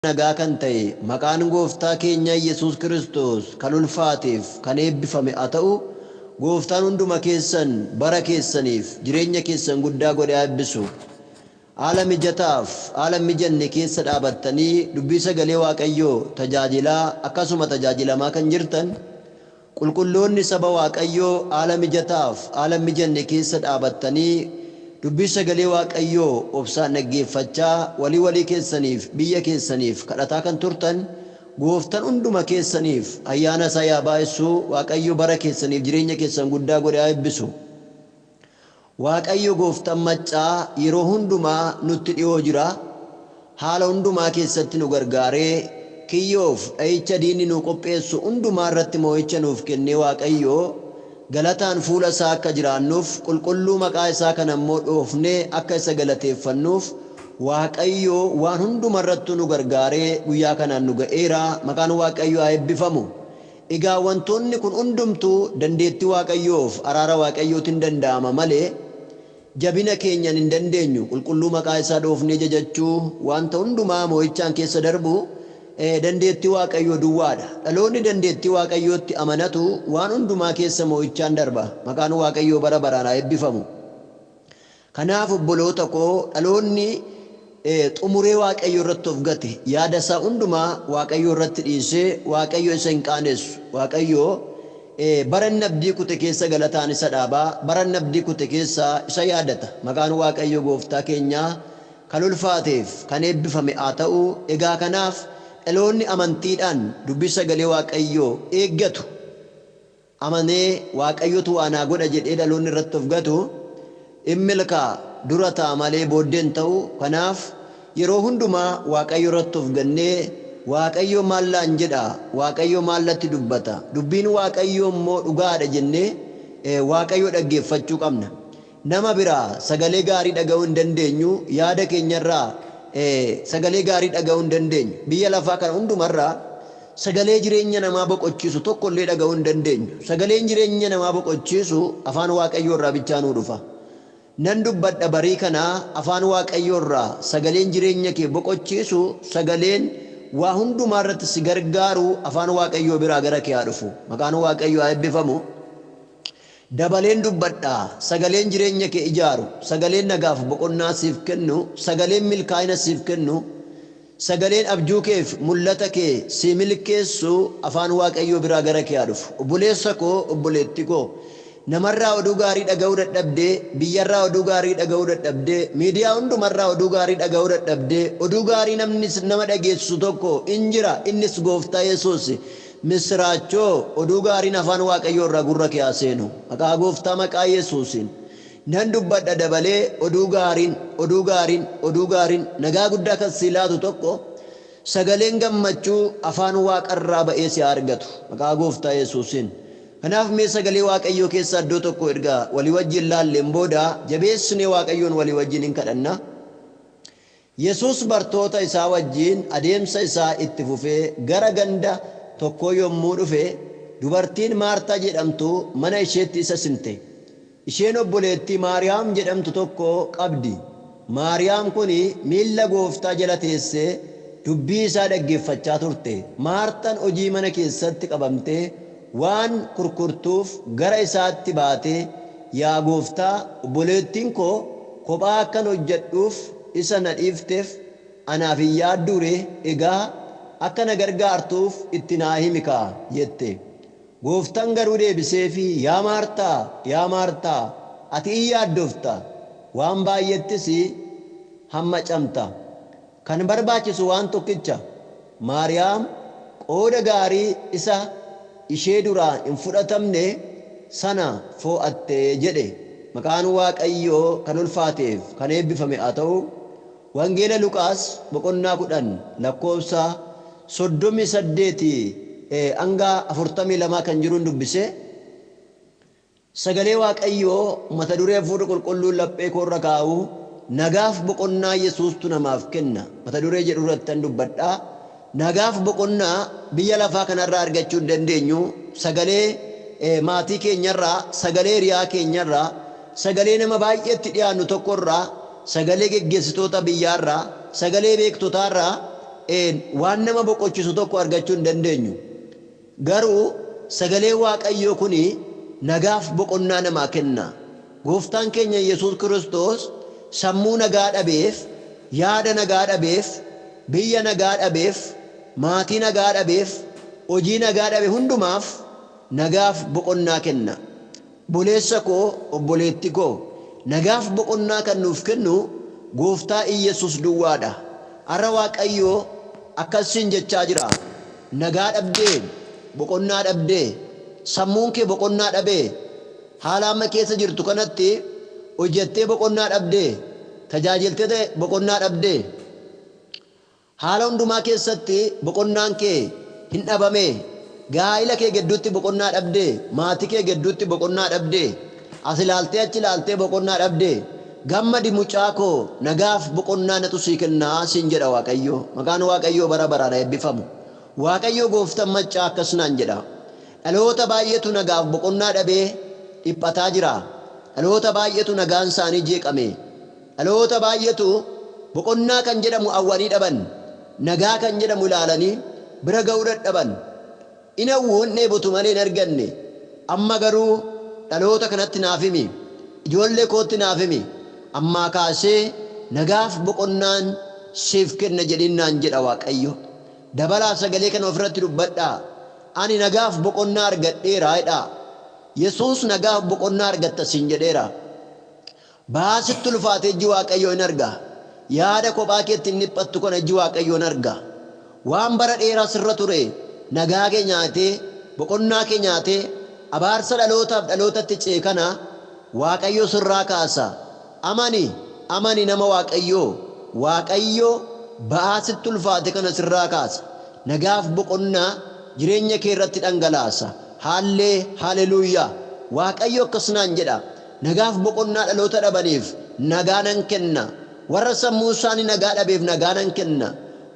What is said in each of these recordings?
Nagaa kan ta'e maqaan Gooftaa keenya Yesuus Kiristoos kan ulfaateef kan eebbifame haa ta'u. Gooftaan hunduma keessan bara keessaniif jireenya keessan guddaa godhee haa eebbisu. Haala mijataaf haala hin mijanne keessa dhaabattanii dubbii sagalee Waaqayyoo tajaajilaa akkasuma tajaajilamaa kan jirtan, qulqulloonni saba Waaqayyoo, haala mijataaf haala hin mijanne keessa dhaabattanii dubbii sagalee Waaqayyoo obsaan dhaggeeffachaa walii walii keessaniif biyya keessaniif kadhataa kan turtan, Gooftan hunduma keessaniif ayyaana isaa yaa baay'isu. Waaqayyo bara keessaniif jireenya keessan guddaa godhee haa eebbisu. Waaqayyo Gooftan maccaa yeroo hundumaa nutti dhiyoo jira. Haala hundumaa keessatti nu gargaaree, kiyyoof dha'icha diinni nuu qopheessu hundumaa irratti moo'icha nuuf kennee, Waaqayyo galataan fuula isaa akka jiraannuuf, qulqulluu maqaa isaa kana immoo dhoofnee akka isa galateeffannuuf, Waaqayyo waan hunduma irrattuu nu gargaaree guyyaa kanaan nu ga'eera. Maqaan Waaqayyoo haa eebbifamu. Egaa wantoonni kun hundumtuu dandeettii Waaqayyoof araara Waaqayyootiin danda'ama malee jabina keenyan hin dandeenyu. Qulqulluu maqaa isaa dhoofnee jajachuu, wanta hundumaa moo'ichaan keessa darbu dandeettii Waaqayyoo duwwaadha. Dhaloonni dandeettii Waaqayyootti amanatu waan hundumaa keessa moo'ichaan darba. Maqaan Waaqayyoo bara baraan haa eebbifamu. Kanaaf obboloota koo, dhaloonni xumuree Waaqayyo irratti of gate, yaada isaa hundumaa Waaqayyo irratti dhiisee, Waaqayyo isa hin qaanessu. Waaqayyo bara inni abdii kute keessa galataan isa dhaaba, bara inni abdii kute keessa isa yaadata. Maqaan Waaqayyo Gooftaa keenyaa kan ulfaateef kan eebbifame haa ta'u. Egaa kanaaf dhaloonni amantiidhaan dubbii sagalee Waaqayyoo eeggatu, amanee Waaqayyotu waa naa godha jedhee dhaloonni irratti of gatu in milkaa'a, dura ta'a malee booddee hin ta'u. Kanaaf yeroo hundumaa Waaqayyo irratti of gannee, Waaqayyo maal naan jedha, Waaqayyo maal natti dubbata, dubbiin Waaqayyoo immoo dhugaadha jennee Waaqayyo dhaggeeffachuu qabna. Nama biraa sagalee gaarii dhaga'uu hin dandeenyu, yaada keenyarraa sagalee gaarii dhaga'uu hin dandeenyu. Biyya lafaa kana hundumarraa sagalee jireenya namaa boqochiisu tokko illee dhaga'uu hin dandeenyu. Sagaleen jireenya namaa boqochiisu afaan Waaqayyoo irraa bichaa nuu dhufa. Nan dubbadha, barii kana afaan Waaqayyoo irraa sagaleen jireenya kee boqochiisu, sagaleen waa hundumaa irratti si gargaaru afaan Waaqayyoo biraa gara kee haa dhufu. Maqaan Waaqayyoo haa eebbifamu. Dabaleen dubbadha, sagaleen jireenya kee ijaaru, sagaleen nagaaf boqonnaa siif kennu, sagaleen milkaa'ina siif kennu, sagaleen abjuu keef mul'ata kee sii milkeessu afaan Waaqayyoo biraa gara kee haa dhufu. Obboleessa koo, obboleetti koo, namarraa oduu gaarii dhaga'uu dadhabdee, biyyarraa oduu gaarii dhaga'uu dadhabdee, miidiyaa hundumarraa oduu gaarii dhaga'uu dadhabdee, oduu gaarii namni nama dhageessisu tokko in jira, innis Gooftaa Yesuus. Missiraachoo, oduu gaariin afaan Waaqayyoo irraa gurra kee haa seenu. Maqaa Gooftaa maqaa Yesuusiin. Nan dubbadha dabalee, oduu gaariin, oduu gaariin, oduu gaariin nagaa guddaa kan sii laatu tokko, sagaleen gammachuu afaan Waaqarraa ba'ee si haa argatu. Maqaa Gooftaa Yesuusiin. Kanaaf mee sagalee Waaqayyoo keessaa iddoo tokko erga walii wajjin laalleen booda jabeessinee Waaqayyoon walii wajjin hin kadhanna. Yesuus bartoota isaa wajjin adeemsa isaa itti fufee gara ganda tokkoo yommuu dhufe, dubartiin Maartaa jedhamtu mana isheetti isa simte. Isheen obboleettii Maariyaam jedhamtu tokko qabdi, Maariyaam kun miilla Gooftaa jala teessee dubbii isaa dhaggeeffachaa turte. Maartaan hojii mana keessatti qabamtee waan kurkurtuuf gara isaatti baatee, Yaa Gooftaa, obboleettiin koo kophaa akkan hojjedhuuf isa na dhiifteef anaaf hin yaadduu ree? Egaa akka na gargaartuuf itti naa himi kaa! jette. Gooftaan garuu deebiseefii, Yaa Maartaa, yaa Maartaa, ati in yaaddofta, waan baay'eettis hammacamta. Kan barbaachisu waan tokkicha. Maariyaam qooda gaarii isa ishee duraa hin fudhatamne sana foo'atte jedhe. Maqaan Waaqayyoo kan ulfaateef kan eebbifame haa ta'u. Wangeela Luqaas boqonnaa 10 lakkoofsa 38 hanga 42 kan jiruun dubbise. Sagalee Waaqayyoo mata duree Hafuurri Qulqulluun laphee koorra kaa'u, Nagaaf Boqonnaa Yesuustu Namaaf Kenna mata duree jedhu irrattan dubbadha. Nagaaf boqonnaa biyya lafaa kanarraa argachuu hin dandeenyu. Sagalee maatii keenyarraa, sagalee hiriyaa keenyarraa, sagalee nama baay'eetti dhiyaannu tokkorraa, sagalee geggeessitoota biyyaarraa, sagalee beektotaarraa waan nama boqochiisu tokko argachuu hin dandeenyu. Garuu sagalee Waaqayyoo kun nagaaf boqonnaa namaa kenna. Gooftaan keenya Yesuus Kiristoos sammuu nagaa dhabeef, yaada nagaa dhabeef, biyya nagaa dhabeef, maatii nagaa dhabeef, hojii nagaa dhabe hundumaaf nagaaf boqonnaa kenna. Obboleessa koo, obboleetti koo, nagaaf boqonnaa kan nuuf kennu Gooftaa Iyyasuus duwwaadha. Har'a Waaqayyoo akkasiin jechaa jira. Nagaa dhabdee, boqonnaa dhabdee, sammuun kee boqonnaa dhabee, haala amma keessa jirtu kanatti hojjettee boqonnaa dhabdee, tajaajiltee boqonnaa dhabdee, haala hundumaa keessatti boqonnaan kee hin dhabame, gaa'ila kee gidduutti boqonnaa dhabdee, maatii kee gidduutti boqonnaa dhabdee, as ilaaltee achi ilaaltee boqonnaa dhabdee, gammadi mucaa koo, nagaaf boqonnaa natu sii kennaa siin jedha Waaqayyo. Maqaan Waaqayyoo bara baraan eebbifamu. Waaqayyo gooftaan maccaa akkas naan jedha. Dhaloota baay'eetu nagaaf boqonnaa dhabee dhiphataa jira. Dhaloota baay'eetu nagaan isaanii jeeqame. Dhaloota baay'eetu boqonnaa kan jedhamu hawwanii dhaban. Nagaa kan jedhamu ilaalanii bira ga'uu dadhaban. In hawwu, hin dheebotu malee hin arganne. Amma garuu dhaloota kanatti naaf himi. Ijoollee kootti naaf himi. Ammaa kaasee nagaaf boqonnaan siif kenna jedhin naan jedha Waaqayyo. Dabalaa sagalee kana ofirratti dubbadhaa. Ani nagaaf boqonnaa argadheera jedhaa. Yesuus nagaaf boqonnaa argatta siin jedheera. Ba'aa sitti ulfaate ijji Waaqayyoo hin arga. Yaada kophaa keetti hin dhiphattu kana ijji Waaqayyoo hin arga. Waan bara dheeraa sirra ture nagaa kee nyaatee, boqonnaa kee nyaatee, abaarsa dhalootaaf dhalootatti ce'e kana Waaqayyo sirraa kaasa. Amani, amani nama Waaqayyoo. Waaqayyo ba'aa sitti ulfaate kana sirraa kaasa. Nagaaf boqonnaa jireenya kee irratti dhangalaasa. Haallee, haleluuyaa. Waaqayyo akkas naan jedha. Nagaaf boqonnaa dhaloota dhabaniif nagaa nan kenna. Warra sammuu isaanii nagaa dhabeef nagaa nan kenna.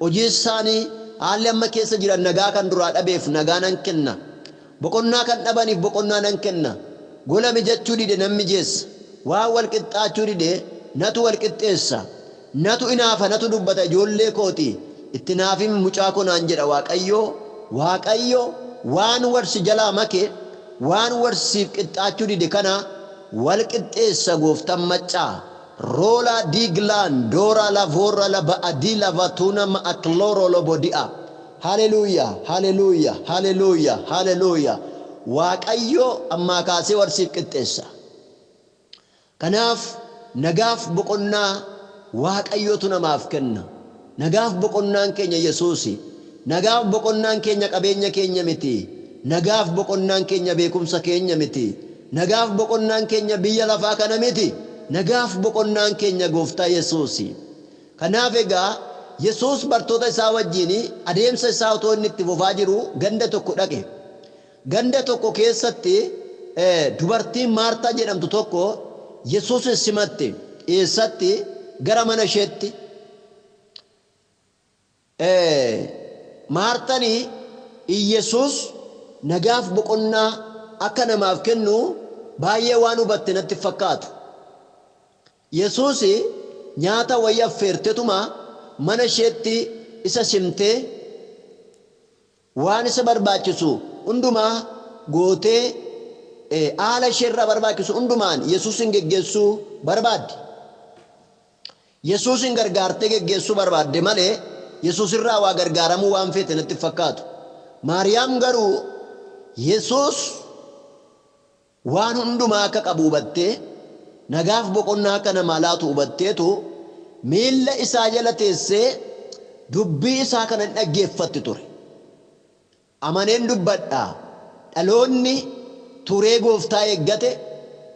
Hojii isaanii haalli amma keessa jiran nagaa kan duraa dhabeef nagaa nan kenna. Boqonnaa kan dhabaniif boqonnaa nan kenna. Gola mijachuu dide nan mijeessa. Waan wal qixxaachuu dide natu wal qixxeessa. Natu inaafa, natu dubbata ijoollee kooti. Itti naaf himi mucaa koo naan jedha Waaqayyo. Waaqayyo waan warsi jalaa make, waan warsiif qixxaachuu dide kana wal qixxeessa gooftaan maccaa. Rola diglan dora la vorra la ba'adi la vatuna ma'akloro lobodi'a. Haleluuyaa, haleluuyaa, haleluuyaa, haleluuyaa. Waaqayyo ammaa kaasee warsiif qixxeessa. Kanaaf nagaaf boqonnaa Waaqayyootu namaaf kenna. Nagaaf boqonnaan keenya Yesuusi. Nagaaf boqonnaan keenya qabeenya keenya miti. Nagaaf boqonnaan keenya beekumsa keenya miti. Nagaaf boqonnaan keenya biyya lafaa kana miti. Nagaaf boqonnaan keenya gooftaa Yesuusi. Kanaaf egaa Yesuus bartoota isaa wajjin adeemsa isaa otoo inni itti fufaa jiru ganda tokko dhaqe. Ganda tokko keessatti dubartiin Maartaa jedhamtu tokko Yesuusin simatte. Eessatti? Gara mana isheetti. Maartani Iyyasuus nagaaf boqonnaa akka namaaf kennu baay'ee waan hubatte natti fakkaatu. Yesuus nyaata wayii affeertetuma mana isheetti isa simtee waan isa barbaachisu hundumaa gootee, haala isheerraa barbaachisu hundumaan Yesuusin geggeessuu barbaadde. Yesuusin gargaartee geggeessuu barbaadde malee Yesuusirraa waa gargaaramuu waan feete natti fakkaatu. Maariyaam garuu Yesuus waan hundumaa akka qabu hubattee, nagaaf boqonnaa akka namaa laatu hubatteetu miilla isaa jala teessee dubbii isaa kana hin dhaggeeffatti ture. Amaneen dubbadha. Dhaloonni turee gooftaa eeggate,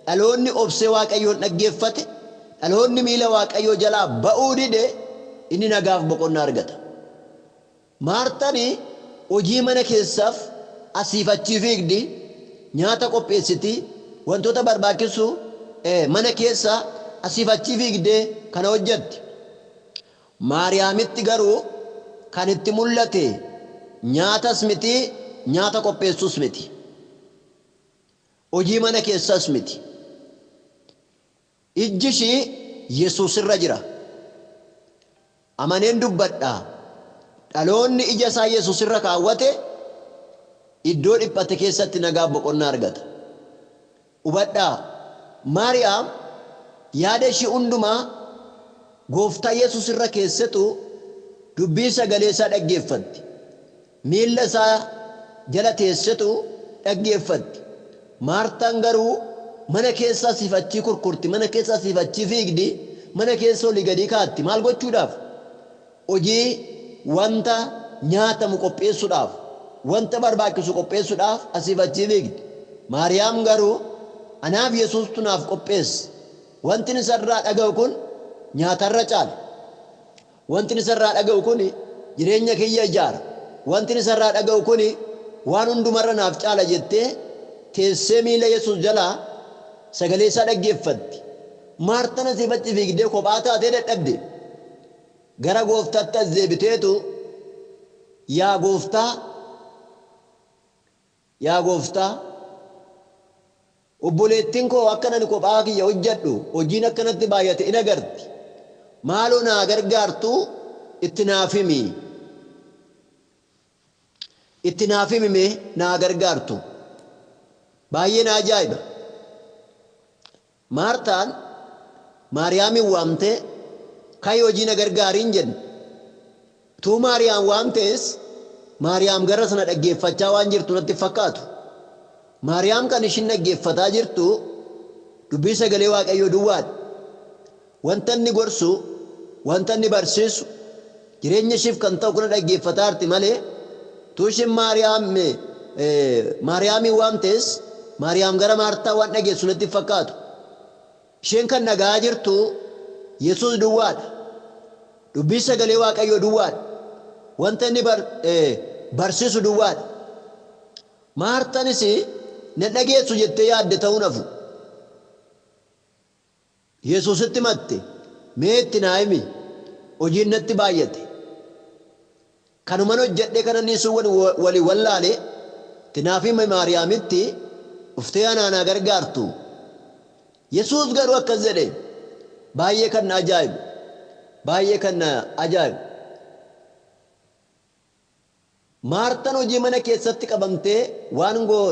dhaloonni obsee Waaqayyoon dhaggeeffate, dhaloonni miila Waaqayyoo jalaa ba'uu dide inni nagaaf boqonnaa argata. Maartani hojii mana keessaaf asiif achii fiigdi, nyaata qopheessiti, wantoota barbaachisu mana keessa asiif achii fiigdee kana hojjetti. Maariyaamitti garuu kan itti mul'ate nyaatas miti, nyaata qopheessuus miti. Hojii mana keessaas miti. Ijji ishii Yesuus irra jira. Amaneen dubbadha. Dhaloonni ija isaa Yesuus irra kaawwate iddoo dhiphate keessatti nagaaf boqonnaa argata. Hubadhaa, Maariyaam yaada ishii hundumaa Gooftaa Yesuus irra keessetu dubbii sagalee isaa dhaggeeffatti. Miilla isaa jala teessetu dhaggeeffatti. Maartaan garuu mana keessa asiif achii kurkurti, mana keessa asiif achii fiigdi, mana keessa olii gadii kaatti. Maal gochuudhaaf? Hojii wanta nyaatamu qopheessuudhaaf, wanta barbaachisu qopheessuudhaaf asiif achii fiigdi. Maariyaam garuu anaaf Yesuustu naaf qopheessa. Wanti inni isarraa dhaga'u kun nyaatarra caala. Wanti inni isarraa dhaga'u kun jireenya kiyya ijaara. Wanti inni isarraa dhaga'u kun waan hundumarra naaf caala jettee teessee miila Yesuus jalaa sagalee isaa dhaggeeffatti. Maartaan asiif achi fiigdee kophaa taatee dadhabde. Gara Gooftaatti as deebiteetu, Yaa Gooftaa, yaa Gooftaa, obboleettiin koo akkan ani kophaa kiyya hojjedhu hojiin akka natti baay'ate in agarti. Maaloo naa gargaartuu itti naaf himi. Itti naaf himi mee naa gargaartu. Baay'ee na ajaa'iba. Maartaan Maariyaamin waamtee, Ka'i hojii na gargaari hin jenne. Utuu Maariyaam waamtees, Maariyaam gara sana dhaggeeffachaa waan jirtu natti hin fakkaatu. Maariyaam kan ishiin dhaggeeffataa jirtu dubbii sagalee Waaqayyoo duwwaadha. Wanta inni gorsu, wanta inni barsiisu, jireenya ishiif kan ta'u kana dhaggeeffataa jirti malee, utuu ishiin Maariyaam Maariyaamiin waamtes, Maariyaam gara Maartaa waan dhageessu natti hin fakkaatu. Isheen kan dhaga'aa jirtu Yesuus duwwaadha. Dubbii sagalee Waaqayyoo duwwaadha. Wanta inni barsiisu duwwaadha. Maartanis na dhageessu jettee yaadde ta'uu nafu. Yesuusitti himatte, Mee itti naa himi, hojiin natti baay'ate. Kanuman hojjedhee kanan dhiisuu wali wallaale, itti naaf himi Maariyaamitti dhuftee anaa naa gargaartu. Yesuus garuu akkas jedhe, baay'ee kan na ajaa'ibu, baay'ee kan na ajaa'ibu. Maartan hojii mana keessatti qabamtee waan goo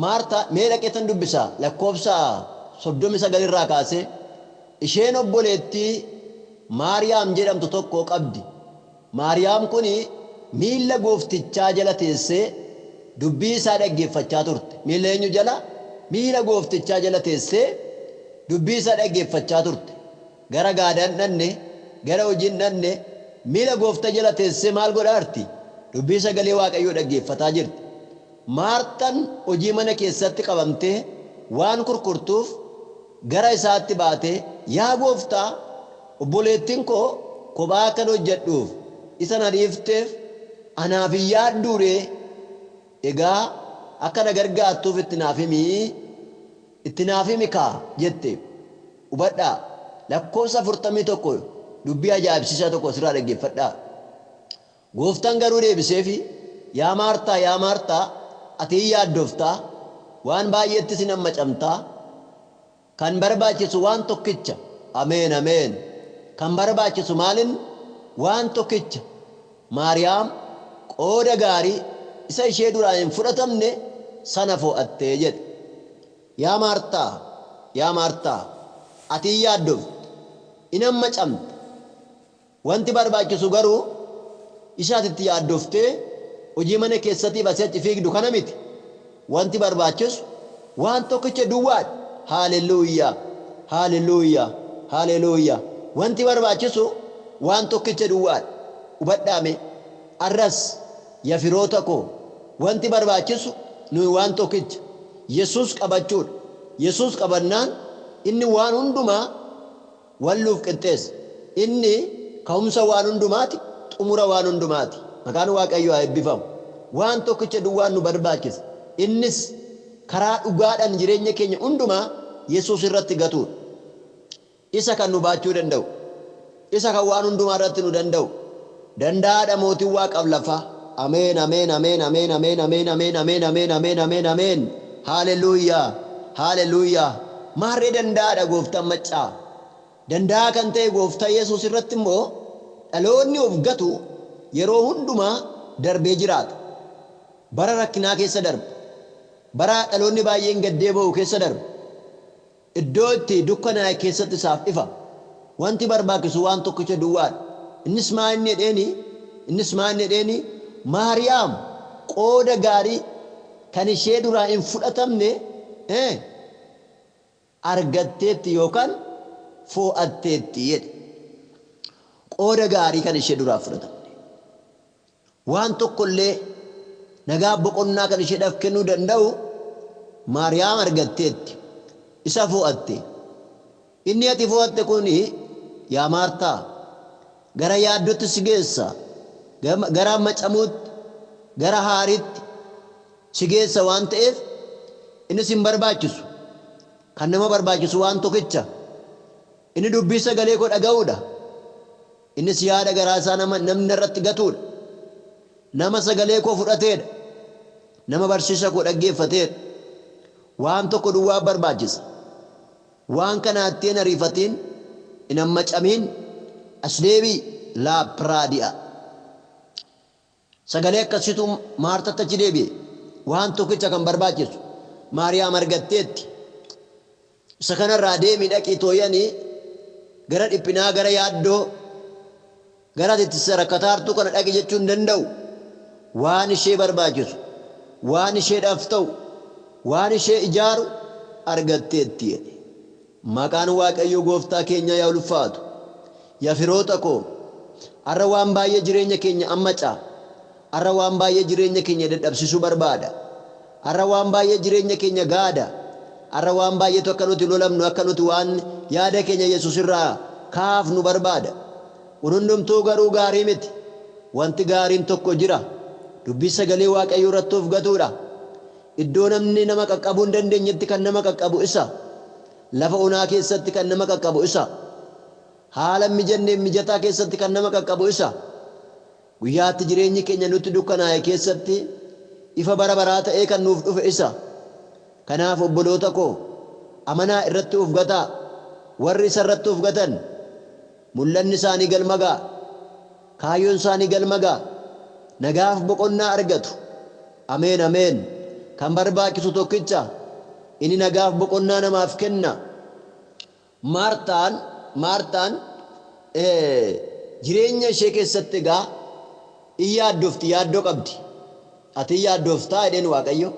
Maartaa, mee dhaqeetan dubbisa, lakkoofsa 39 irraa kaasee, Isheen obboleettii Maariyaam jedhamtu tokko qabdi. Maariyaam kun miilla Gooftichaa jala teessee dubbii isaa dhaggeeffachaa turte. Miilla eenyu jala? Miila Gooftichaa jala teessee dubbii isaa dhaggeeffachaa turte. Gara gaadaa hin dhanne, gara hojii hin dhanne, miila Gooftaa jala teessee maal godhaa jirti? Dubbii sagalee Waaqayyoo dhaggeeffataa jirti. Maartan hojii mana keessatti qabamtee waan kurkurtuuf gara isaatti baatee, Yaa Gooftaa, obboleettiin koo kophaa akkan hojjedhuuf isa na dhiifteef anaaf hin yaadduu ree? Egaa akka na gargaartuuf itti naaf himi, itti naaf himi kaa! jette. Hubadhaa, lakkoofsa 41 dubbii ajaa'ibsiisaa tokko asirraa dhaggeeffadhaa. Gooftaan garuu deebiseefii, Yaa Maartaa, yaa Maartaa, ati in yaaddofta, waan baay'eettis in hammacamta, kan barbaachisu waan tokkicha. Ameen, ameen. Kan barbaachisu maalin? Waan tokkicha. Maariyaam qooda gaarii isa ishee duraa hin fudhatamne sana fo'atte jedhe. Yaa Maartaa, yaa Maartaa, ati in yaaddofta, in hammacamta, Wanti barbaachisu garuu isa ati itti yaaddoftee hojii mana keessatiif asii achi fiigdu kana miti. Wanti barbaachisu waan tokkicha duwwaadha. Haaleluyyaa! Haaleluyyaa! Haaleluyyaa! Wanti barbaachisu waan tokkicha duwwaadha. Hubadhaa mee. Arras ya firoota koo wanti barbaachisu nuyi waan tokkicha. Yesuus qabachuudha. Yesuus qabannaan inni waan hundumaa walluuf qixxeessa. Inni ka'umsa waan hundumaati, xumura waan hundumaati. Maqaan Waaqayyoo haa eebbifamu. Waan tokkicha duwwaan nu barbaachisa. Innis karaa dhugaadhaan jireenya keenya hundumaa Yesuus irratti gatuudha. Isa kan nu baachuu danda'u. Isa kan waan hundumaa irratti nu danda'u. Danda'aadha mootiin waaqaaf lafaa. Ameen ameen ameen ameen ameen ameen ameen ameen ameen ameen ameen ameen haaleluyyaa haaleluyyaa maarree danda'aadha gooftaan maccaa danda'aa kan ta'e gooftaa yesuus irratti immoo Dhaloonni of gatu yeroo hundumaa darbee jiraata. Bara rakkinaa keessa darba. Bara dhaloonni baay'een gaddee ba'u keessa darba. Iddoo itti dukkanaa'e keessatti isaaf ifa. Wanti barbaachisu waan tokkicha duwwaadha. Innis maa inni jedheeni? Innis maa inni jedheeni? Maariyaam qooda gaarii kan ishee duraa hin fudhatamne argatteetti yookaan foo'atteetti jedhe. Qooda gaarii kan ishee duraa fudhatamne. Waan tokkollee nagaa boqonnaa kan isheedhaaf kennuu danda'u Maariyaam argatteetti. Isa foo'atte. Inni ati foo'atte kun, yaa Maartaa, gara yaaddootti si geessa, gara macamuutti, gara haariitti si geessa waan ta'eef innis hin barbaachisu. Kan nama barbaachisu waan tokkicha. Inni dubbii sagalee koo dhaga'uudha. Innis yaada garaa isaa nama namni irratti gatuudha. Nama sagalee koo fudhateedha. Nama barsiisa koo dhaggeeffateedha. Waan tokko duwwaa barbaachisa. Waan kanaatti hin ariifatiin, hin hammacamiin, as deebi'i laappiraadi'a. Sagalee akkasiitu Maartatti achi deebi'e. Waan tokkicha kan barbaachisu Maariyaam argatteetti. Isa kanarraa deemi dhaqii tooyanii gara dhiphinaa, gara yaaddoo, gara ati itti rakkataartuu kana dhaqi jechuu hin danda'u. Waan ishee barbaachisu, waan isheedhaaf ta'u, waan ishee ijaaru argatteetti jedhe. Maqaan Waaqayyo gooftaa keenyaa yaa ulfaatu. Yaa firoota koo, har'a waan baay'ee jireenya keenya ammaca. Har'a waan baay'ee jireenya keenya dadhabsiisuu barbaada. Har'a waan baay'ee jireenya keenya gaada. Har'a waan baay'eetu akka nuti lolamnu, akka nuti waan yaada keenya Yesuus irraa kaafnu barbaada. Kun hundumtuu garuu gaarii miti. Wanti gaariin tokko jira. Dubbii sagalee Waaqayyoo irratti of gatuudha. Iddoo namni nama qaqqabuu hin dandeenyetti kan nama qaqqabu isa. Lafa onaa keessatti kan nama qaqqabu isa. Haala hin mijanneef mijataa keessatti kan nama qaqqabu isa. Guyyaatti jireenyi keenya nutti dukkanaa'e keessatti ifa bara baraa ta'ee kan nuuf dhufe isa. Kanaaf obboloota koo, amanaa irratti of gataa. Warri isa irratti of gatan mul'anni isaanii galma ga'a. Kaayyoon isaanii galma ga'a. Nagaaf boqonnaa argatu. Ameen ameen. Kan barbaachisu tokkicha. Inni nagaaf boqonnaa namaaf kenna. Maartaan jireenya ishee keessatti egaa in yaaddofti, yaaddoo qabdi. Ati in yaaddoftaa jedheen Waaqayyo.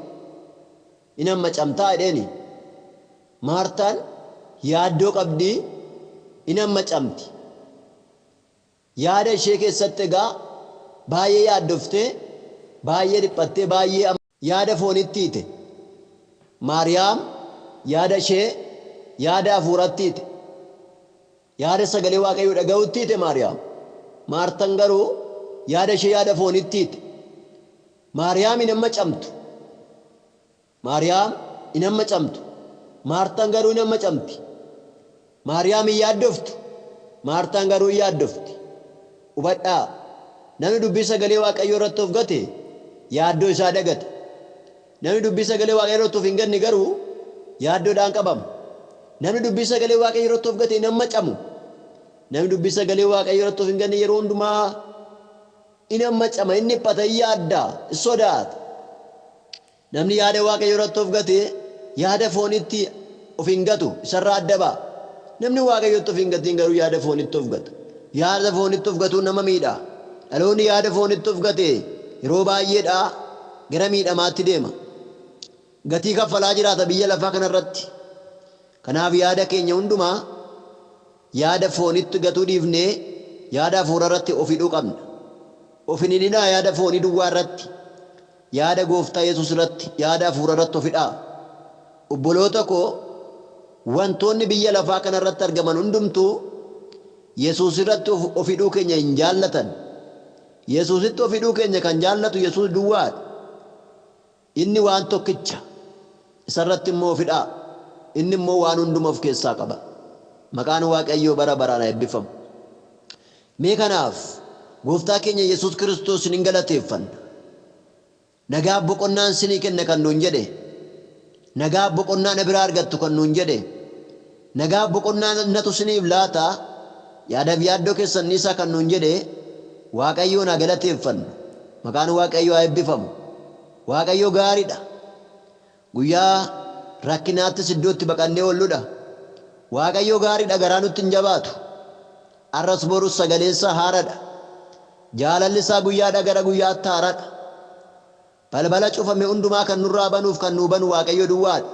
In hammacamtaa jedheeni. Maartaan yaaddoo qabdi, in hammacamti. Yaada ishee keessatti egaa baay'ee yaaddoftee, baay'ee dhiphattee, baay'ee yaada foonitti hiite. Maariyaam yaada ishee yaada hafuuratti hiite. Yaada sagalee Waaqayyoo dhaga'utti hiite Maariyaam. Maartan garuu yaada ishee yaada foonitti hiite. Maariyaam hin hammacamtu. Maariyaam hin hammacamtu. Maartaan garuu hin hammacamti. Maariyaam hin yaaddoftu. Maartaan garuu hin yaaddofti. Hubadhaa, namni dubbii sagalee Waaqayyoo irratti of gate yaaddoo isaa dagata. Namni dubbii sagalee Waaqayyoo irratti of hin ganne garuu yaaddoodhaan qabama. Namni dubbii sagalee Waaqayyoo irratti of gate hin hammacamu. Namni dubbii sagalee Waaqayyoo irratti of hin ganne yeroo hundumaa in hammacama, in dhiphata, in yaadda, in sodaata. Namni yaada Waaqayyoo irratti of gate yaada foonitti of hin gatu, isarraa adda ba'a. Namni Waaqayyotti of hin gatiin garuu yaada foonitti of gata. Yaada foonitti of gatuun nama miidha. Dhaloonni yaada foonitti of gate yeroo baay'eedha gara miidhamaatti deema. Gatii kaffalaa jiraata biyya lafaa kanarratti. Kanaaf yaada keenya hundumaa yaada foonitti gatuu dhiifnee yaada hafuura irratti of hidhuu qabna. Of hin hidhinaa yaada foonii duwwaa irratti. Yaada Gooftaa Yesuus irratti, yaada hafuura irratti of hidhaa. Obboloota koo, wantoonni biyya lafaa kana irratti argaman hundumtuu Yesuus irratti of hidhuu keenya hin jaallatan. Yesuusitti of hidhuu keenya kan jaallatu Yesuus duwwaadha. Inni waan tokkicha. Isa irratti immoo of hidhaa. Inni immoo waan hunduma of keessaa qaba. Maqaan Waaqayyoo bara baraan haa eebbifamu. Mee kanaaf Gooftaa keenya Yesuus Kiristoosiin in galateeffanna. Nagaaf boqonnaan sinii kenna kan nuun jedhe, nagaaf boqonnaa na biraa argattu kan nuun jedhe, nagaaf boqonnaa natu siniif laata, Yaadaaf yaaddoo keessan dhiisaa kan nuun jedhe Waaqayyoon haa galateeffannu. Maqaan Waaqayyoo haa eebbifamu. Waaqayyo gaariidha. Guyyaa rakkinaattis iddoo itti baqannee oolludha. Waaqayyo gaariidha, garaa nutti hin jabaatu. Har'as borus sagaleen isaa haaraadha. Jaalalli isaa guyyaadhaa gara guyyaatti haaraadha. Balbala cufame hundumaa kan nurraa banuuf kan nuu banu Waaqayyo duwwaadha.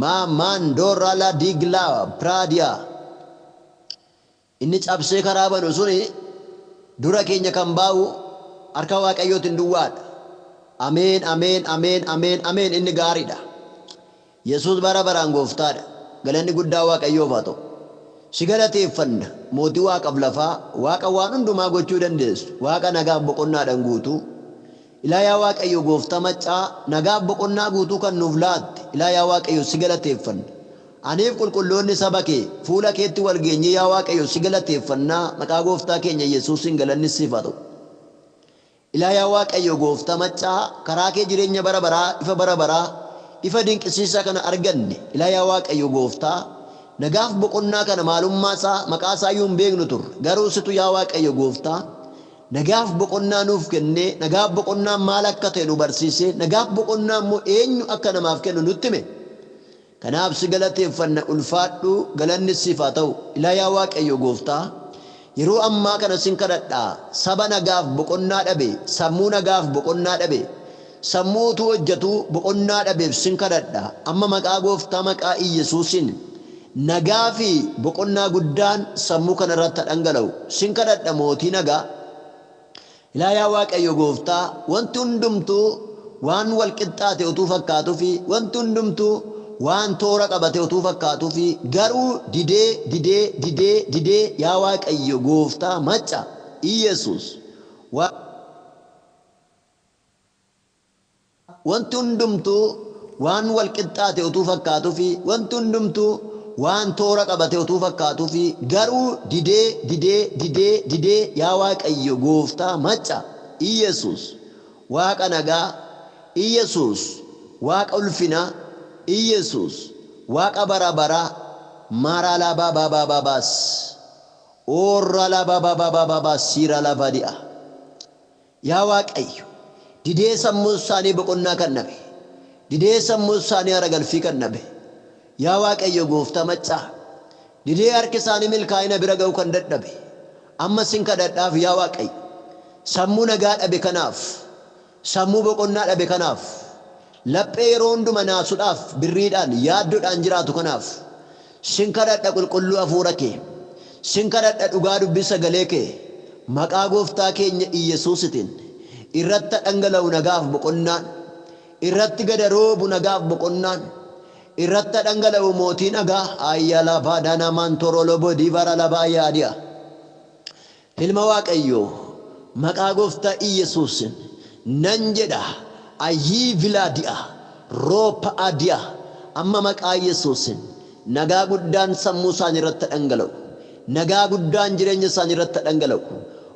Ma mandora la digla pradia. Inni cabsee karaa banu suni dura keenya kan baa'u harka Waaqayyootiin duwwaadha. Ameen, ameen, ameen, ameen, ameen. Inni gaariidha. Yesuus bara baraan gooftaadha. Galanni guddaa Waaqayyoof haa ta'u. Si galateeffanna, mootii waaqaaf lafaa, Waaqa waan hundumaa gochuu dandeessu, Waaqa nagaaf boqonnaadhaan guutuu. Ilaa yaa Waaqayyo gooftaa maccaa, nagaaf boqonnaa guutuu kan nuuf laatte, ilaa yaa Waaqayyo, si galateeffanna. Aniif qulqulloonni saba kee fuula keetti wal geenyee, yaa Waaqayyo, si galateeffannaa. Maqaa gooftaa keenya Yesuusiin galanni siif haa ta'u. Ilaa yaa Waaqayyo gooftaa maccaa, karaa kee jireenya bara baraa, ifa bara baraa, ifa dinqisiisaa kana arganne. Ilaa yaa Waaqayyo gooftaa, nagaaf boqonnaa kana maalummaa isaa, maqaa isaa iyyuu hin beeknu turre. Garuu situ, yaa Waaqayyo gooftaa, nagaaf boqonnaa nuuf kennee, nagaaf boqonnaan maal akka ta'e nu barsiisee, nagaaf boqonnaa immoo eenyu akka namaaf kennu nutti hime. Kanaaf si galateeffanna. Ulfaadhu, galanni siif haa ta'u. Ilaa yaa Waaqayyo gooftaa, yeroo ammaa kana sin kadhadhaa, saba nagaaf boqonnaa dhabe, sammuu nagaaf boqonnaa dhabe, sammuu utuu hojjetuu boqonnaa dhabeef sin kadhadha. Amma maqaa gooftaa, maqaa Iyyasuusiin, nagaa fi boqonnaa guddaan sammuu kanarratti dhangala'u sin kadhadha, mootii nagaa. Ilaa yaa Waaqayyo gooftaa, wanti hundumtuu waan wal qixxaate utuu fakkaatuu fi wanti hundumtuu waan toora qabate utuu fakkaatuu fi garuu didee, didee, didee, didee, yaa Waaqayyo gooftaa macca Iyesuus, wanti hundumtuu waan wal qixxaate utuu fakkaatuu fi wanti hundumtuu waan toora qabate utuu fakkaatuu fi garuu didee, didee, didee, didee, yaa Waaqayyo gooftaa macca Iyesuus, Waaqa nagaa, Iyesuus, Waaqa ulfinaa, Iyesuus, Waaqa bara baraa, maaraalaa oorralaa siira lafadi'a. Yaa Waaqayyo, didee sammuu isaanii boqonnaa kan dhabe, didee sammuu isaanii hara galfii kan dhabe, yaa Waaqayyo gooftaa maccaa, didee harki isaanii milkaa'ina bira ga'uu kan dadhabe, amma sin kadhadhaaf, yaa Waaqayyo, sammuu nagaa dhabe kanaaf, sammuu boqonnaa dhabe kanaaf, laphee yeroo hunduma naasuudhaaf, birriidhaan, yaaddoodhaan jiraatu kanaaf sin kadhadha. Qulqulluu hafuura kee sin kadhadha, dhugaa dubbii sagalee kee maqaa gooftaa keenya Iyesuusitiin irratti dhangala'u nagaaf boqonnaan, irratti gada roobu nagaaf boqonnaan, irratti dhangala'u, mootii nagaa. Ayyala baadana mantorolo bodivara labaa yaadi'a. Ilma Waaqayyoo, maqaa gooftaa Iyesuusin nan jedha, ayyii vilaadi'a roopa adi'a, amma maqaa Yesuusin nagaa guddaan sammuu isaanii irratti dhangala'u, nagaa guddaan jireenya isaanii irratti dhangala'u,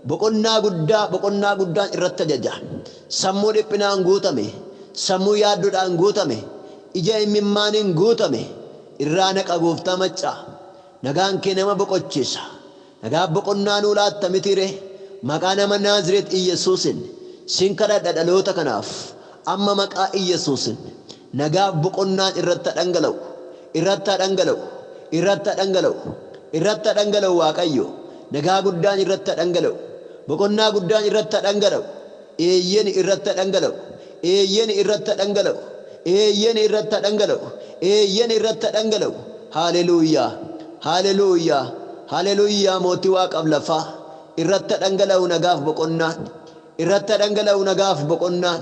boqonnaa guddaa, boqonnaa guddaan irratti ajaja. Sammuu dhiphinaan guutame, sammuu yaaddoodhaan guutame, ija imimmaaniin guutame irraa naqa. Gooftaa maccaa, nagaan kee nama boqochiisa. Nagaa boqonnaa nuu laatta mitiire? Maqaa nama Naazireet Iyesuusin sin kadhadha, dhaloota kanaaf amma maqaa Iyesuusin nagaaf boqonnaan irratti dhangala'u, irratti dhangala'u, irratti dhangala'u, irratti dhangala'u. Waaqayyo, nagaa guddaan irratti dhangala'u, boqonnaa guddaan irratti dhangala'u. Eeyyen, irratti dhangala'u. Eeyyen, irratti dhangala'u. Eeyyen, irratti dhangala'u. Eeyyen, irratti dhangala'u. Haaleluuyaa, haaleluuyaa, haaleluuyaa! Mootii waaqaaf lafaa, irratti dhangala'u nagaaf boqonnaan, irratti dhangala'u nagaaf boqonnaan,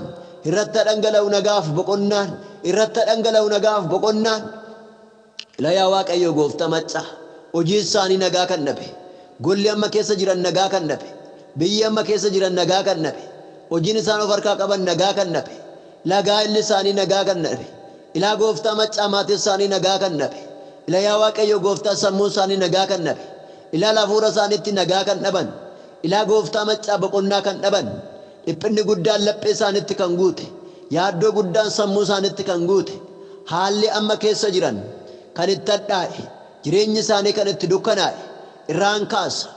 irratti dhangala'u nagaaf boqonnaan, irratti dhangala'u nagaaf boqonnaan. Ilaa yaa Waaqayyo gooftaa maccaa, hojii isaanii nagaa kan dhabe, golli amma keessa jiran nagaa kan dhabe, biyyi amma keessa jiran nagaa kan dhabe, hojiin isaan of harkaa qaban nagaa kan dhabe, lagaa illi isaanii nagaa kan dhabe, ilaa gooftaa maccaa, maatii isaanii nagaa kan dhabe, ilaa yaa Waaqayyo gooftaa, sammuu isaanii nagaa kan dhabe, ilaa hafuura isaaniitti nagaa kan dhaban, ilaa gooftaa maccaa, boqonnaa kan dhaban, dhiphinni guddaan laphee isaaniitti kan guute, yaaddoo guddaan sammuu isaaniitti kan guute, haalli amma keessa jiran kan itti hadhaa'e, jireenyi isaanii kan itti dukkanaa'e. Irraan kaasa,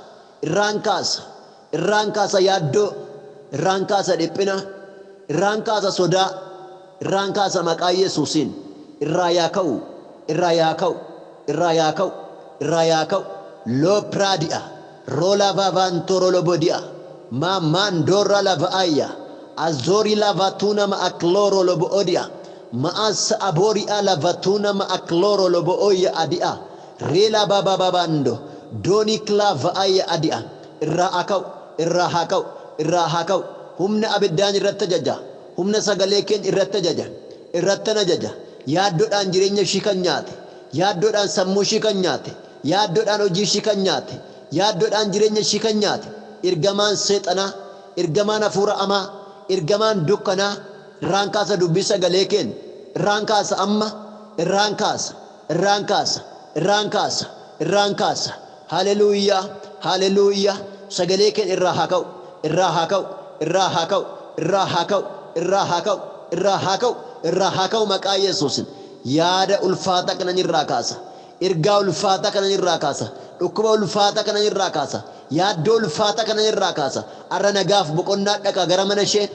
irraan kaasa, irraan kaasa yaaddoo, irraan kaasa dhiphina, irraan kaasa sodaa, irraan kaasa maqaa Yesuusiin. Irraa yaa ka'u, irraa yaa ka'u, irraa yaa ka'u, irraa yaa ka'u. Loo piraadi'a, roola vaavantorolobodi'a, ma mandorra lava'ayya, azori lavatuna ma akloro loboodi'a, ma'as abori'a lavatuna ma akloro lobooyya adi'a, reela babababando, dooni klava'ayya adi'a. Irraa haa ka'u, irraa haa ka'u, irraa haa ka'u. Humna abiddaan irratti ajaja, humna sagalee keenya irratti ajaja, irratti ajaja. Yaaddoodhaan jireenya ishii kan nyaate, yaaddoodhaan sammuu ishii kan nyaate, yaaddoodhaan hojii ishii kan nyaate, yaaddoodhaan jireenya ishii kan nyaate, ergamaan seexanaa, ergamaan hafuura hamaa, ergamaan dukkanaa, irraan kaasa dubbii sagalee keenya, irraan kaasa amma, irraan kaasa, irraan kaasa, irraan kaasa, irraan kaasa. Haleluuyaa, haleluuyaa. Sagalee keenya irraa haa ka'u, irraa haa ka'u, irraa haa ka'u, irraa haa ka'u, irraa haa ka'u, irraa haa ka'u, irraa haa ka'u maqaa Yesuusin. Yaada ulfaataa kanan irraa kaasa. Ergaa ulfaataa kanan irraa kaasa. Dhukkuba ulfaataa kanan irraa kaasa. Yaaddoo ulfaataa kanan irraa kaasa. Har'a nagaaf boqonnaa dhaqa gara mana ishee,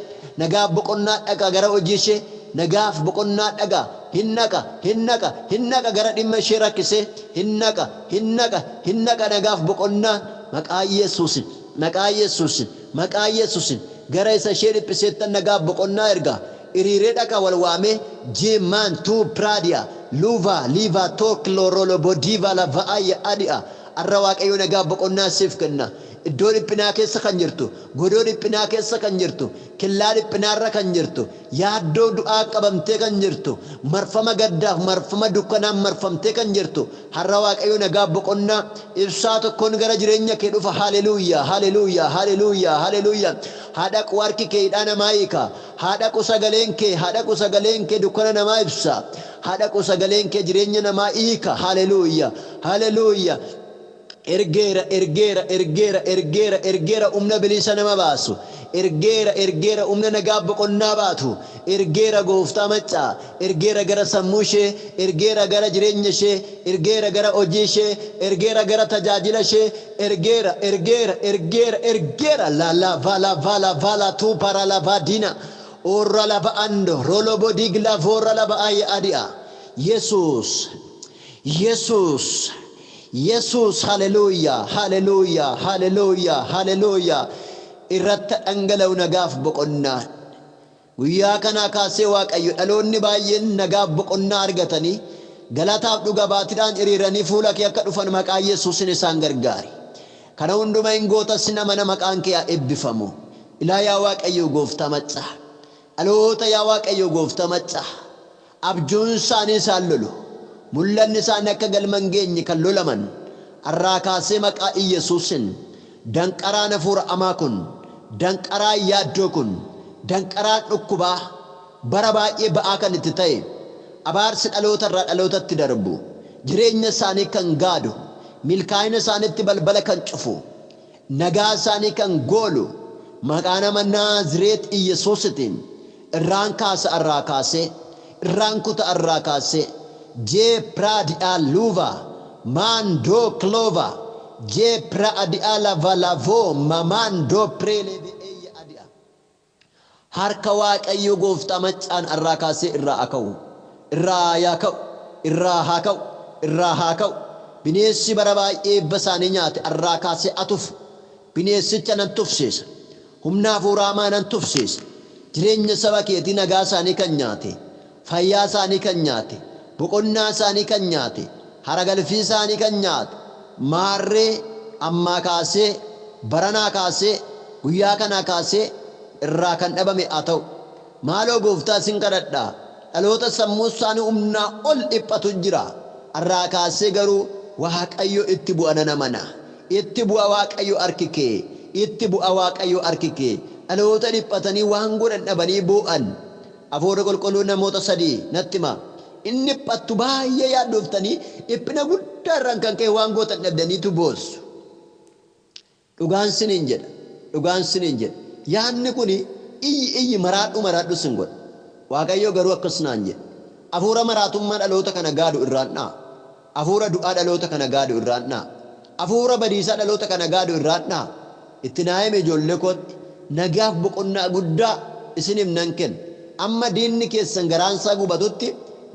nagaaf boqonnaa dhaqa gara hojii ishee, nagaaf boqonnaa dhaqa. Hin dhaqa, hin dhaqa, hin dhaqa gara dhimma ishee rakkisee, hin dhaqa, hin dhaqa, hin dhaqa nagaaf boqonnaa maqaa Yesuusin, maqaa Yesuusin, maqaa Yesuusin. Gara isa ishee dhiphiseettan nagaaf boqonnaa erga. Hiriiree dhaqa wal waamee jeemaan tuu piraadiya luva liva toklorolobodiva lava'ayya adi'a. Har'a Waaqayyo nagaaf boqonnaa siif kenna. Iddoo dhiphinaa keessa kan jirtu, godoo dhiphinaa keessa kan jirtu, killaa dhiphinaarra kan jirtu, yaaddoo du'aa qabamtee kan jirtu, marfama gaddaaf marfama dukkanaan marfamtee kan jirtu, har'a Waaqayyo nagaaf boqonnaa ibsaa tokkoon gara jireenya kee dhufa. Haleluuyaa, haleluuyaa, haleluuyaa, haleluuyaa. Haa dhaqu harki kee hidhaa namaa hiika. Haa dhaqu sagaleen kee, haa dhaqu sagaleen kee dukkana namaa ibsa. Haa dhaqu sagaleen kee jireenya namaa hiika. Haleluuyaa, haleluuyaa. Ergeera, ergeera, ergeera, ergeera, ergeera humna bilisa nama baasu. Ergeera, ergeera humna nagaa boqonnaa baatu. Ergeera gooftaa maccaa. Ergeera gara sammuu ishee, ergeera gara jireenya ishee, ergeera gara hojii ishee, ergeera gara tajaajila ishee, ergeera, ergeera, ergeera, ergeera. La la va la va la va la tu para la va dina. Orra la va ando, rolobo digla vorra la va ay adia. Yesus, Yesus, Yesus, haleluuyaa, haleluuyaa, haleluuyaa, haleluuyaa. Irratti dhangala'u nagaaf boqonnaa. Guyyaa kanaa kaasee Waaqayyo dhaloonni baay'een nagaaf boqonnaa argatanii galataaf dhuga baatiidhaan hiriiranii fuula kee akka dhufan maqaa Yesuusin isaan gargaari. Kana hundumaa hin goota sin amana, maqaan kee haa eebbifamu. Ilaa yaa Waaqayyo gooftaa maccaa. Dhaloota yaa Waaqayyo gooftaa maccaa. Abjuun isaanii isaan lolu. Mul'anni isaanii akka galma hin geenye kan lolaman. Har'aa kaasee maqaa Iyyasuusin danqaraan hafuura hamaa kun, danqaraan yaaddoo kun, danqaraan dhukkubaa bara baay'ee ba'aa kan itti ta'e, abaarsi dhaloota irraa dhalootatti darbu, jireenya isaanii kan gaadu, milkaa'ina isaaniitti balbala kan cufu, nagaa isaanii kan goolu, maqaa nama Naazireet Iyyasuusitiin irraan kaasa irraa kaasee, irraan kuta irraa kaasee. Jee praadi'a luva mando klova jee praadi'a lava lavo mamando preleve eyya adi'a. Harka Waaqayyo gooftaa maccaan irraa kaasee irraa haa ka'u. Irraa yaa ka'u, irraa haa ka'u, irraa haa ka'u. Bineensi bara baay'ee eebba isaanii nyaate irraa kaasee atufu. Bineensicha nan tufsiisa. Humna hafuura hamaa nan tufsiisa. Jireenya saba keetii nagaa isaanii kan nyaate, fayyaa isaanii kan nyaate, boqonnaa isaanii kan nyaate, haragalfii isaanii kan nyaate, maarree ammaa kaasee, baranaa kaasee, guyyaa kanaa kaasee irraa kan dhabame haa ta'u. Maaloo gooftaa sin kadhadhaa. Dhaloota sammuu isaanii humnaa ol dhiphatu jira. Irraa kaasee garuu Waaqayyo itti bu'a nan amana. Itti bu'a Waaqayyo harki kee. Itti bu'a Waaqayyo harki kee. Dhaloota dhiphatanii waan godhan dhabanii boo'an. Hafuurri qulqulluun namoota sadii natti hima. Inni dhiphattu baay'ee yaaddooftanii dhiphina guddaa irraan kan ka'e waan gootan dhabdaniitu boossu. Dhugaan siniin jedha. Dhugaan siniin jedha. Yaadni kuni iyyi iyyi maraadhu maraadhu sin godha. Waaqayyo garuu akkas naan jedhe. Hafuura maraatummaa dhaloota kana gaadu irraan dha'a. Hafuura du'aa dhaloota kana gaadu irraan dha'a. Hafuura badiisaa dhaloota kana gaadu irraan dha'a. Itti naa hime ijoollee kootti nagaaf boqonnaa guddaa isiniif nan kenna. Amma diinni keessan garaansaa gubatutti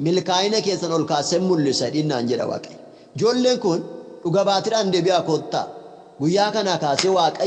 milkaa'ina keessan ol kaasee mul'isa dhinnaan jedha Waaqayyo. Ijoolleen kun dhuga baatiidhaan deebi'aa koottaa. Guyyaa kanaa kaasee Waaqayyo.